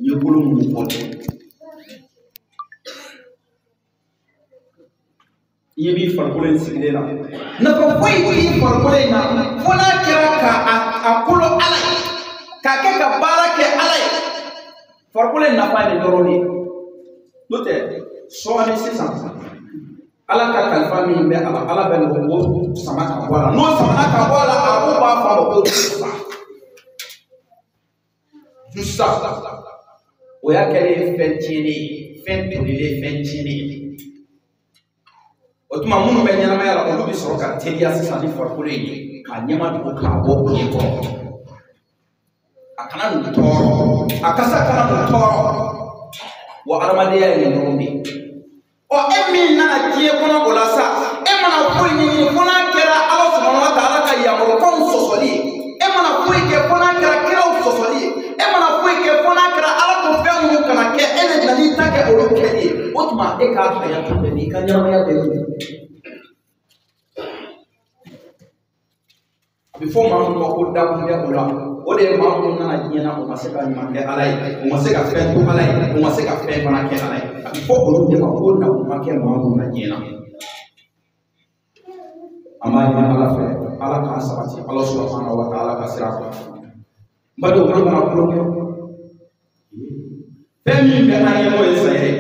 Ye bolo minnu bɔ dɛ. I ɲɛ b'i farikolo in sigilen na. Nafa foyi t'i farikolo in na fo n'a kɛra ka a kolo Ala ye, k'a kɛ ka baara kɛ Ala ye. Farikolo in nafa ye nin dɔrɔn de ye. N'o tɛ sɔɔni sisan Ala ka kalifa min bɛ a la, Ala bɛ n'o sama ka bɔ a la. N'o samana ka bɔ a la, arabuw b'a fɔ a ma ko jusa. Jusa. O y'a kɛlen ye fɛn tiɲɛnen ye, fɛn tolilen, fɛn tiɲɛnen ye. O tuma minnu bɛ ɲɛnamaya la, olu bɛ sɔrɔ ka teliya sisan ni farikolo in ye k'a ɲɛma dogo k'a bɔ o ɲɛ kɔrɔ. A kana n'u tɔɔrɔ, a kasa kana n'u tɔɔrɔ. Wa adamadenya ye nin dɔrɔn de ye. Ɔ e min nana diɲɛ kɔnɔ o la sa, e mana foyi ɲɛɲini fo n'a kɛra Ala subahana wa taala ka yamarukanw sɔsɔli ye. E mana foyi kɛ fo n'a kɛra kiraw sɔsɔli ye. E mana foyi kɛ fo n'a kɛra Ala ko fɛn minnu kana kɛ, e de nana i ta kɛ olu kɛli ye. O tuma e k'a hayatu bɛɛ n'i ka ɲɛnamaya bɛɛ ɲini. A bɛ fɔ maa minnu ma ko dakun bɛ o la, o de ye maa minnu nana diɲɛ na, o ma se ka ɲuman kɛ Ala ye, o ma se ka fɛn to Ala ye, o ma se ka fɛn fana kɛ Ala ye. A bɛ fɔ olu de ma ko nakun ma kɛ maa minnu na diɲɛ na. An b'a ɲini Ala fɛ, Ala k'an sabati Ala subahana wa taala ka sira kan. N badenw, an kana tulon kɛ. Fɛn min bɛ an ɲɛ n'o ye saya ye,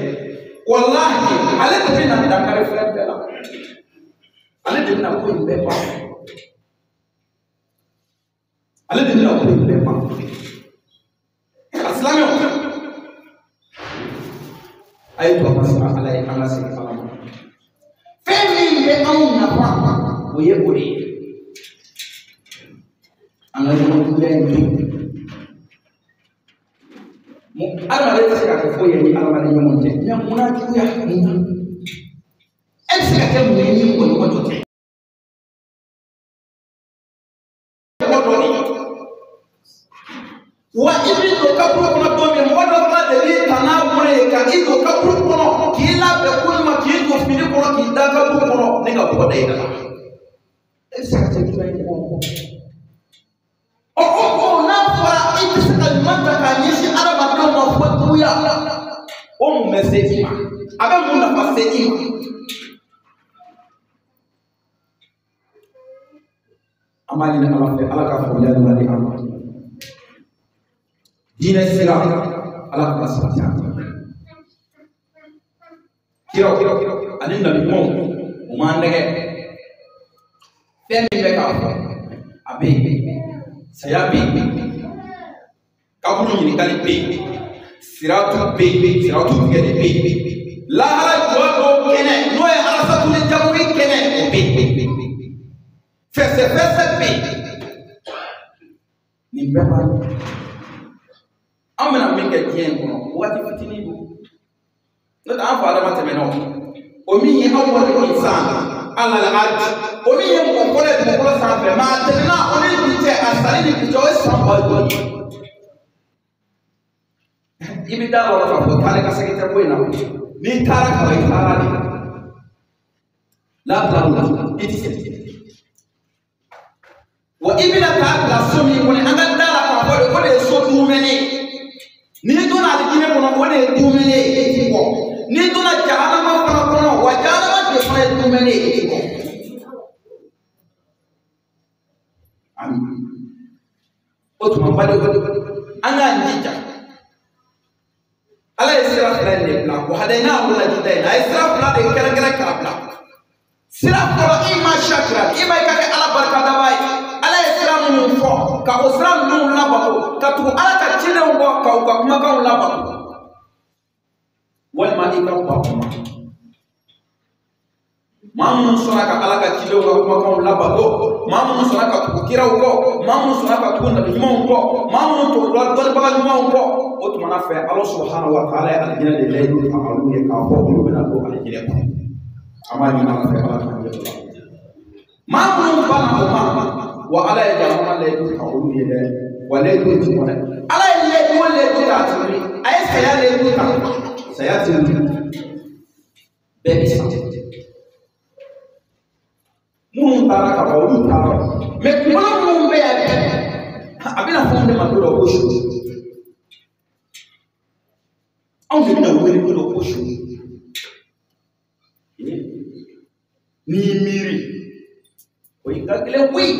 walahi ale de bɛna dankari fɛn bɛɛ la. Ale de bɛna ko in bɛɛ ban. Ale de bɛna ko in bɛɛ ban. A silamɛw, a ye to an ka siran Ala ye, an ka segin Ala ma. Fɛn min bɛ anw nafa, o ye o de ye. An ka ɲɔgɔn juguya in to yen. Adamaden tɛ se ka kɛ foyi ye ni adamaden ɲɔgɔn tɛ. Mɛ munna juguya mun na? E bɛ se ka kɛ mun ye ni mɔgɔ ɲɔgɔn dɔ tɛ? Mɔgɔ dɔ de ye. Wa i b'i don kaburu kɔnɔ don min, mɔgɔ dɔ fana de b'i ta n'a bolo ye ka i don kaburu kɔnɔ, k'i labɛn ko ɲuman, k'i don fini kɔnɔ, k'i da kaburu kɔnɔ, ne ka bɔgɔ da i da la. E bɛ se ka kɛ jumɛn ye mɔgɔw kɔ? Ɔ o n'a fɔra i tɛ se ka ɲuman ta k'a ɲɛsin adamadenw ma fo juguya, o mun bɛ se i ma? A bɛ mun nafa se i ma? An b'a ɲini Ala fɛ, Ala ka faamuya ɲuman di an ma. Diinɛ sira, Ala k'a sabati an kan. Kiraw ani nabi ɲumanw, u m'an nɛgɛ. Fɛn min bɛ k'a fɔ, a bɛ yen. Saya bɛ yen, kaburu ɲininkali bɛ yen, siratu bɛ yen, siratu tigɛli bɛ yen, lahara jɔ dɔw kɛnɛ n'o ye arasatuli jaburi kɛnɛ, o bɛ yen, fɛsɛfɛsɛ bɛ yen. Nin bɛɛ b'a la. An bɛna min kɛ diɲɛ in kɔnɔ, waati fitinin don. N'o tɛ an fa Adama tɛmɛna o. O min ye aw wari insan ala la ardi, o min ye mɔgɔ fɔlɔ ye dugukolo sanfɛ, maa tɛmɛna o ni bi cɛ, a sali ni bi cɛ, o ye san ba joli ye. I bɛ da la k'a fɔ taale ka segin tɛ ko in na. N'i taara ka ban, i taara de. Labila o la, i tɛ se. Wa i bɛna taa bila so min kɔnɔ, an ka da la k'a fɔ de, o de ye so duumɛnen ye. N'i donna alijinɛ kɔnɔ, o de ye duumɛnen ye, i ti bɔ. N'i donna jahanama fana kɔnɔ, wa jahanama de fana ye duumɛnen ye, i ti bɔ. Ami. O tuma badenw, an k'an jija. Ala ye sira fila in de bila, wa hadayinahu najidayni, a ye sira fila de kɛrɛnkɛrɛn k'a bila. Sira fɔlɔ, i ma sakira, i ma i ka kɛ Ala barikadaba ye. Ala ye sira minnu fɔ, ka o sira ninnu labato, ka tugu Ala ka cidenw kɔ, ka u ka kumakanw labato. Walima i ka ban o ma. Maa minnu sɔnna ka Ala ka cidenw ka kumakanw labato, maa minnu sɔnna ka tugu kiraw kɔ, maa minnu sɔnna ka tugu nabi ɲumanw kɔ, maa minnu tugula dɔnnibaga ɲumanw kɔ, o tuma na fɛ Ala subahana wa taala ye alijinɛ de layidu ta olu ye k'a fɔ olu bɛna don alijinɛ kɔnɔ. An b'a ɲini Ala fɛ, Ala k'an jɛ o la. Maa minnu banna o ma, wa Ala ye jahanama layidu ta olu ye dɛ, wa layidu ti bɔ dɛ. Ala ye layidu o layidu ta, a ti wuli. A ye saya layidu ta, saya ti wuli. Bɛɛ bɛ sa. Minnu taara ka ban, olu taara. Mɛ kunkolo minnu bɛ yan, a bɛna fɔ de ma don dɔ ko su. Anw de bɛna wele ko dɔ ko su. N'i y'i miiri, o y'i ka gɛlɛn koyi.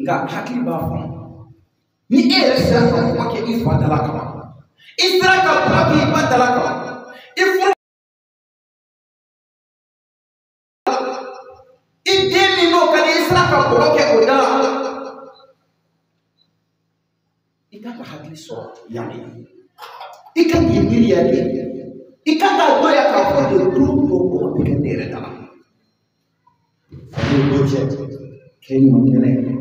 Nka hakili b'a faamu. Ni e yɛrɛ sera ka kuma kɛ i fa da la kaban, i sera ka kuma kɛ i ba da la kaban, i furu i den min n'o ka di i sera ka bɔgɔ kɛ o da la, i kan ka hakili sɔrɔ yan de, i kan k'i miiri yan de, i kan k'a dɔn yan k'a fɔ de don dɔ bɔgɔ bɛ kɛ ne yɛrɛ da la. Ni o cɛ, kɛ ɲuman kɛnɛ ye.